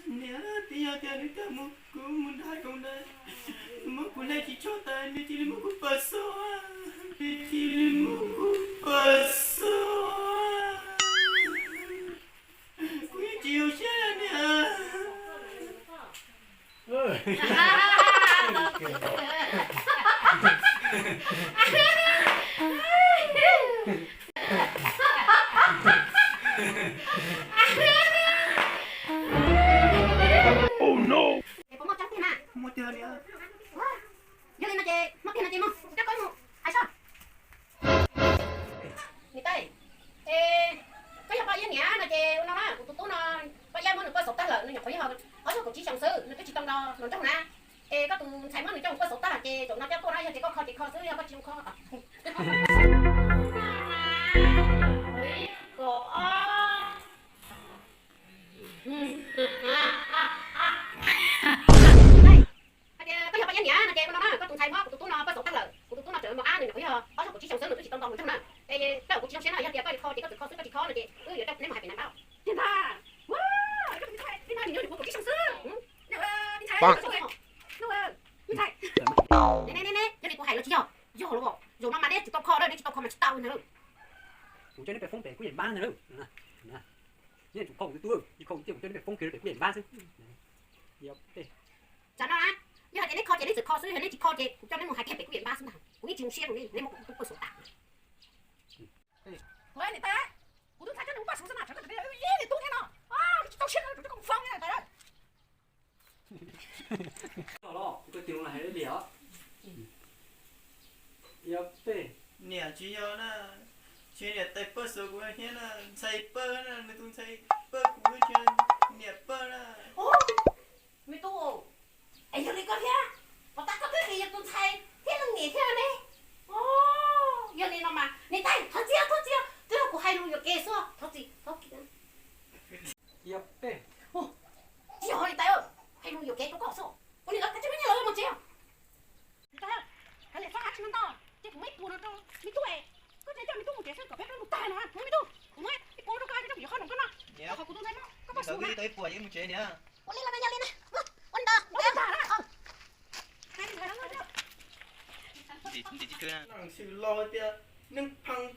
Niam, twb yog tias nws tau mus, kuv mus nrhiav koom ntawd, nws muab kuv hle tsis tshua tas, nws cia li muab kuv pawg xub, nws cia li muab kuv pawg xub. Kuv yeej tsis zoo siab li niam. Es puas muaj tsob tiag na? Muaj tiag li. Yog li no ces muaj tiag no ces mus coj koj mus hais soj. Niam Tais, es koj yog Paj Iab niam no ces ua no na, kuv tus tub no, Paj Iab muab nws pawg xauv tag lawm, nws nyuam qhuav yog ob xyoos kaum tsib xyoos xwb, nws twb tsis tau nto hluas nraug na. Es koj tus ntxhais muab nws coj mus pawg xauv tag ces zaum no coj tuaj na, yog tias koj kho ces kho xwb, yog koj tsis zoo kho. Hais tias koj yog Paj Iab niam no ces ua no na, koj tus ntxhais muab kuv tus tub no pawg xauv tag lawm, kuv tus tub no tseem mos ab, nws nyuam qhuav yog ob xyoos kaum tsib xyoos xwb, nws twb tsis tau nto hluas nraug na. Es koj kuv tsis zoo siab na, yog tias koj li kho ces koj txawm kho xwb, koj tsis kho no ces wb yuav coj neb mus hais pem nab npab. Tiag ntag. Ua, koj tus ntxhais, tib no nim nyuaj nyuam kuv kaum tsib xyoo xwb. Ua, ua, ua, ntxhais, ntxhais. Ne ne ne ne, yog li kuv hais los tsis yog? Yog los. Zaum no mas neb tsum tau kho na, neb tsis tau kho mas tsis tau ntag. Kuv coj neb pem foob pem kuv yeej npab ntag. Neb tsum kho kuv tus tub, tsis kho kuv ces kuv coj neb pem foob kiag pem kuv yeej npab xwb. Tsam no na, yog hais tias neb kho ces neb txawm kho xwb, yog neb tsis kho ces kuv coj neb mus hais kiag pem kuv yeej npab xwb ntag. Kuv yeej tsis zoo siab rau neb, neb muab kuv tus tub pawg xauv tas. Niam tais, kuv tus ntxhais coj nws mus pawg xauv xwb na, tsam koj tseem tias ib niam tub thiab no, tsis txaus siab no, kuv coj koj mus faus niam tais. Los, kuv tus tij laug hais li os. Yog peb niam tsis yog na, tsis niam tais pawg xauv kuv thiab na, ntxhais pawg na, nws tus ntxhais pawg kuv, tsis niam pawg na. Me tub, es yog li koj thiab, puas tas koj twb hais yog tus ntxhais thiab leej niam thiab ne? Yog li no mas niam tais, thov txim, thov txim, twb yog kuv hais lus yuam kev xwb, thov txim, thov txim. Yog peb, tsis yog niam tais, hais lus yuam kev rau koj xwb. Ua li lawv kav tsij muab nyiaj los mus tsev. Niam tais, hais lus txhob hais tsis ntau, ces kuv muab ib puas no rau me tub es, koj tseem coj me tub mus tsev xwb kom peb plaub ntug tag no, me tub, kuv muab ib puas no rau koj, koj yuav qhov no koj noj. Qhov kuv tus ntxhais no koj pab xauv na. Ib puas ces mus tsev niam. Ua li los yog li na. Ua ntawd. Ntxim ntxim khwb na. Xwm los tias neeg pheej